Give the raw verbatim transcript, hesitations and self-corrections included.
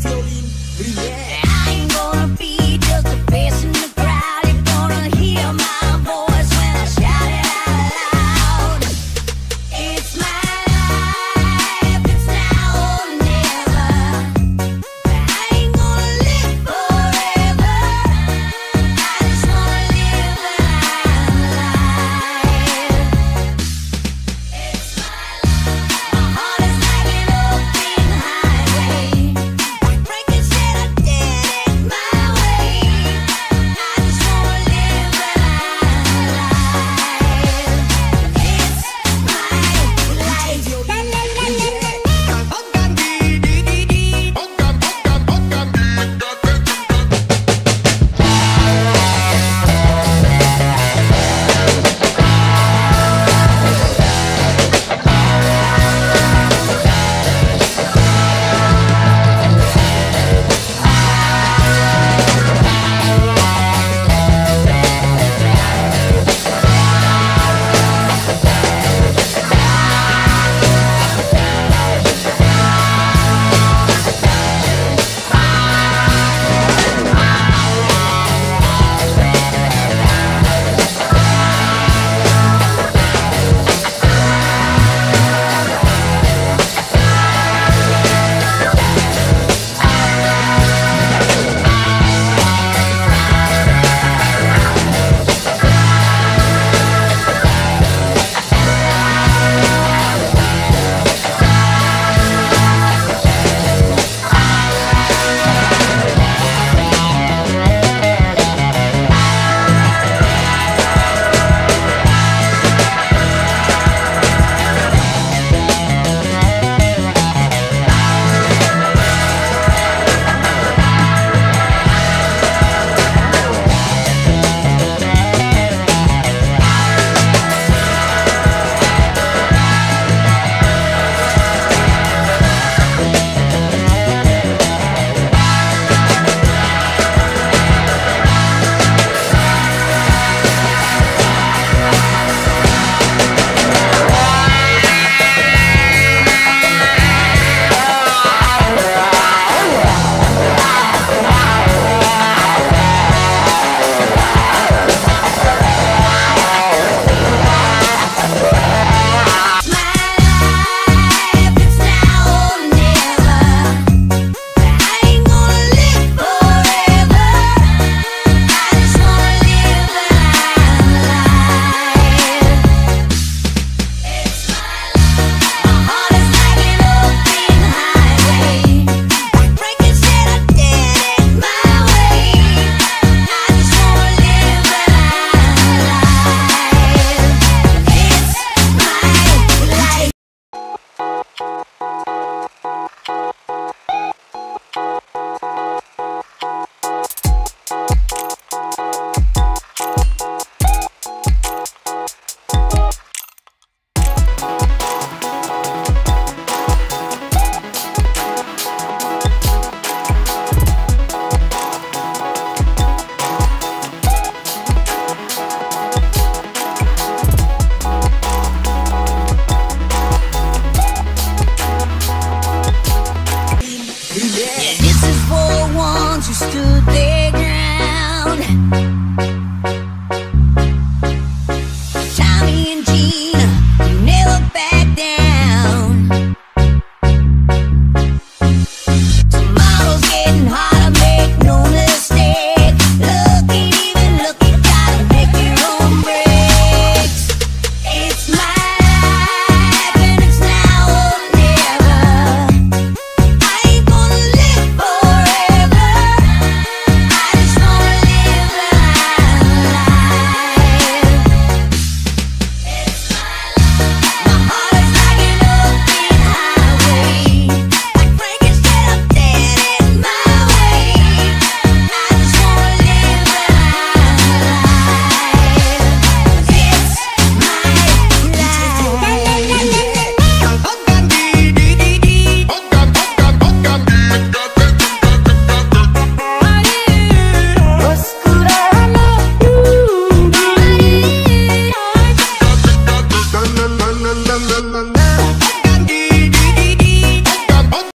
Violin Remix. I ain't gonna be just a face in the crowd. You're gonna hear my voice when I shout it out loud. It's my life, it's now or never. I ain't gonna live forever. I just wanna live while I'm alive. It's my life. My heart is like an open highway. Break and said I did it my way. I just wanna live while I'm alive. It's my life. This is for the ones who stood there.